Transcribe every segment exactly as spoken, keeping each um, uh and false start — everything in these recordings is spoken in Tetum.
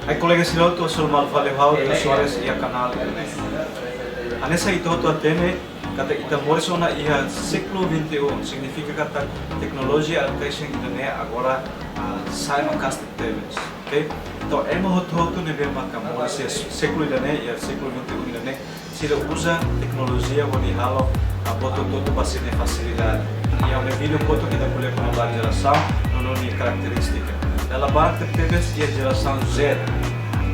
Hai kolega sira hotu, hasoru malu fali ho ha'u, Leo Soares, iha kanál ida-ne'e. Hanesan ita hotu hatene katak ita moris ona iha século vinte e um, signifika katak teknolojia artificial ida-ne'e agora, ah, sai maka'as tebes, ok? Entaun, ema hotu-hotu ne'ebé maka moris iha século ida-ne'e, iha século vinte e um ida-ne'e, sira uza teknolojia hodi halo, ah, buat hotu-hotu ba sira-nia fasilidade. Iha ha'u-nia vídeo kotuk ita ko'alia kona-ba jerasaun no nia karakterístika. Dala barak tebes iha jerasaun Z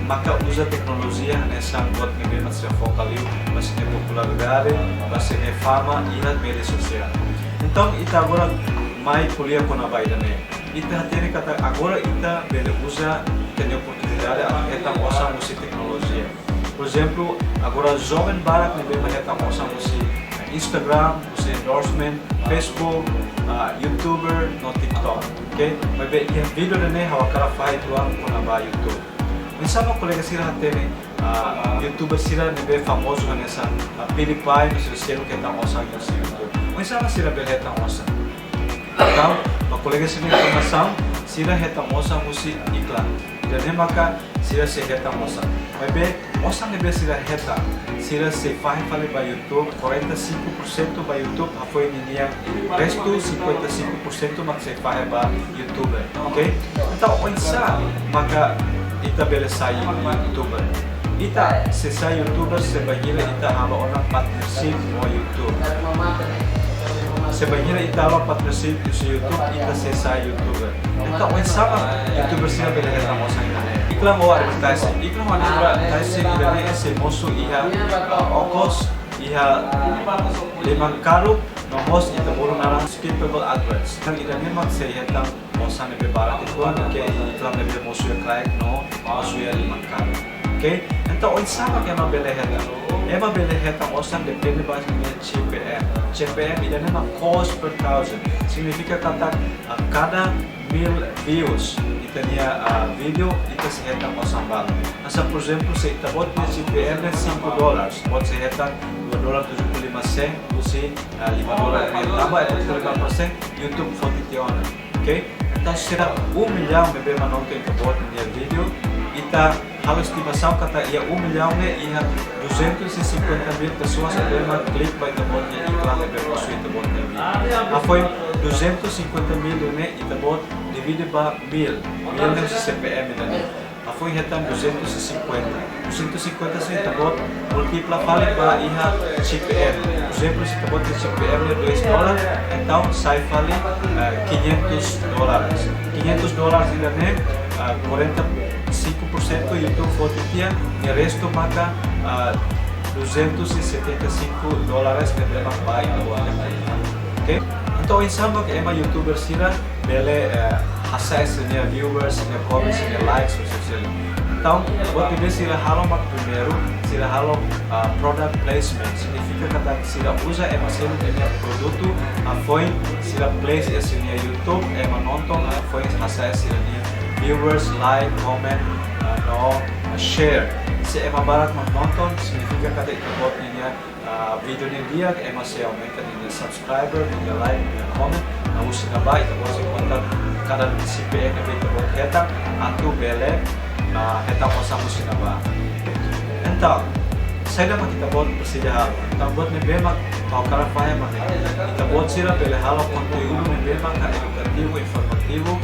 maka uza teknolojia hanesan buat ne'ebé mak sira foka liu ba sira-nia popularidade, ba sira-nia fama iha média sosiál. Entaun, ita agora mai ko'alia kona-ba ida-ne'e. Ita hatene katak agora ita bele uza ita-nia oportunidade atu hetan osan husi teknolojia. Por ezemplu, agora joven barak ne'ebé mak hetan osan husi, eh, Instagram, husi endorsement, Facebook, ah, YouTuber, no TikTok. Ok? Maibé iha vídeo ida-ne'e ha'u hakarak fahe uitoan kona-ba YouTube. Oinsá mak kolega sira hatene, ah, YouTuber sira ne'ebé famozu hanesan, ah, PewDiePie, no sira seluk hetan osan husi YouTube. Oinsá mak sira bele hetan osan. Entaun, ba kolega sira-nia informasaun, sira hetan osan husi iklan. Ida-ne'e maka sira sei hetan osan. Maibé, osan ne'ebé sira hetan, sira sei fahe fali ba YouTube, quarenta e cinco por cento ba YouTube, hafoin ninia restu cinquenta e cinco por cento mak sei fahe ba YouTuber, ok? Entaun, oinsá maka ita bele sai YouTuber? Ita sei sai YouTuber se bainhira ita halo ona partnership ho YouTube. Se bainhira ita halo partnership husi YouTube, ita sei sai YouTuber. Entaun, oinsá mak YouTuber sira bele hetan osan ida-ne'e? Iklan ou advertising. Iklan ou advertising ida-ne'e sei mosu iha, ah, okos, iha liman karuk, no mós ita bolu naran skippable adverts. Entaun, ida-ne'e mak sei hetan osan ne'ebé barak uitoan, ke iklan ne'ebé mosu iha kraik no mosu iha liman karuk. Ok? Entaun, oinsá mak ema bele hetan? Ema bele hetan osan depende ba nia C P M. C P M ida-ne'e mak cost per thousand. Signifika katak, ah, kada mil views ita-nia, ah, vídeo, ita sei hetan osan balu. Hanesan, por ezemplu, se ita-boot nia C P M ne'e cinco dólares, ita-boot sei hetan dua dolar tujuh puluh lima sen husi, ah, lima dolar ne'e. Tanba ita-boot lima persen, YouTube foti tiha ona. Ok? Entaun, sira um milhão ne'ebé mak nonton ita-boot nia vídeo, ita halo estimasaun katak iha um milhão ne'e iha duzentos e cinquenta mil pessoas ne'ebé mak klik ba ita-boot nia iklan ne'ebé mosu iha ita-boot nia vídeo. Hafoin duzentos e cinquenta mil ne'e ita-boot divide ba mil, mil ne'e husi C P M ida-ne'e. Hafoin hetan duzentos e cinquenta. Duzentos e cinquenta sira ita-boot multiplika fali ba iha C P M. Por ezemplu, se ita-boot nia C P M ne'e dois dólar, entaun sai fali, eh, quinhentos dólares. Quinhentos dólares ida-ne'e, eh, quarenta e cinco por cento YouTube foti tiha, nia restu maka, eh, duzentos e setenta e cinco dólares ne'ebé mak ba ita-boot nia. Ok? Entaun, oinsá mak ema YouTuber sira bele, eh, hasa'e sira-nia viewers, sira-nia comments, sira-nia likes, ou seja. Entaun, buat ne'ebé sira halo mak primeiru, sira halo, ah, product placement. Signifika katak sira uza ema seluk nia produtu, hafoin sira place iha sira-nia YouTube, ema nonton, hafoin hasa'e sira-nia viewers, like, comment, ah, no, ah, share. Se ema barak mak nonton, signifika katak ita-boot nia, ah, vídeo ne'e di'ak, ema sei aumenta ninia subscriber, ninia like, ninia comment. No husi ne'ebá ita-boot sei konta kada C P M ne'ebé ita-boot hetan, atu bele, ah, hetan osan husi ne'ebá. Entaun, saida mak ita-boot presiza halo? Entaun, buat ne'ebé mak ha'u hakarak fahe mak ne'e. Ita-boot sira bele halo konteúdu ne'ebé mak edukativu, informativu,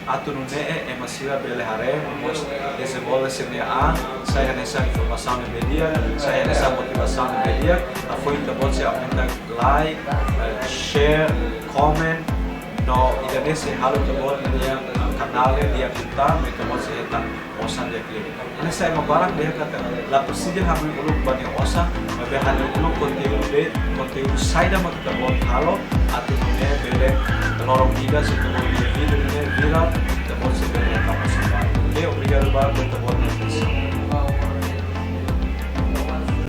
atu nune'e ema sira bele haree, no mós dezenvolve sira-nia an, sai hanesan informasaun ne'ebé di'ak, sai hanesan motivasaun ne'ebé di'ak, hafoin ita-boot sei aumenta like, eh, share, comment, no ida-ne'e sei halo ita-boot nia, eh, kanál ne'e di'ak liután, no ita-boot sei hetan osan di'ak liu. Hanesan ema barak dehan katak la presiza hanoin uluk ba nia osan, maibé hanoin uluk konteúdu be, konteúdu saida mak ita-boot halo, atu nune'e bele loron ida se ita-boot nia vídeo ne'e viral, ita-boot sei bele hetan osan barak. Ok, obrigadu barak ba ita-boot nia atensaun.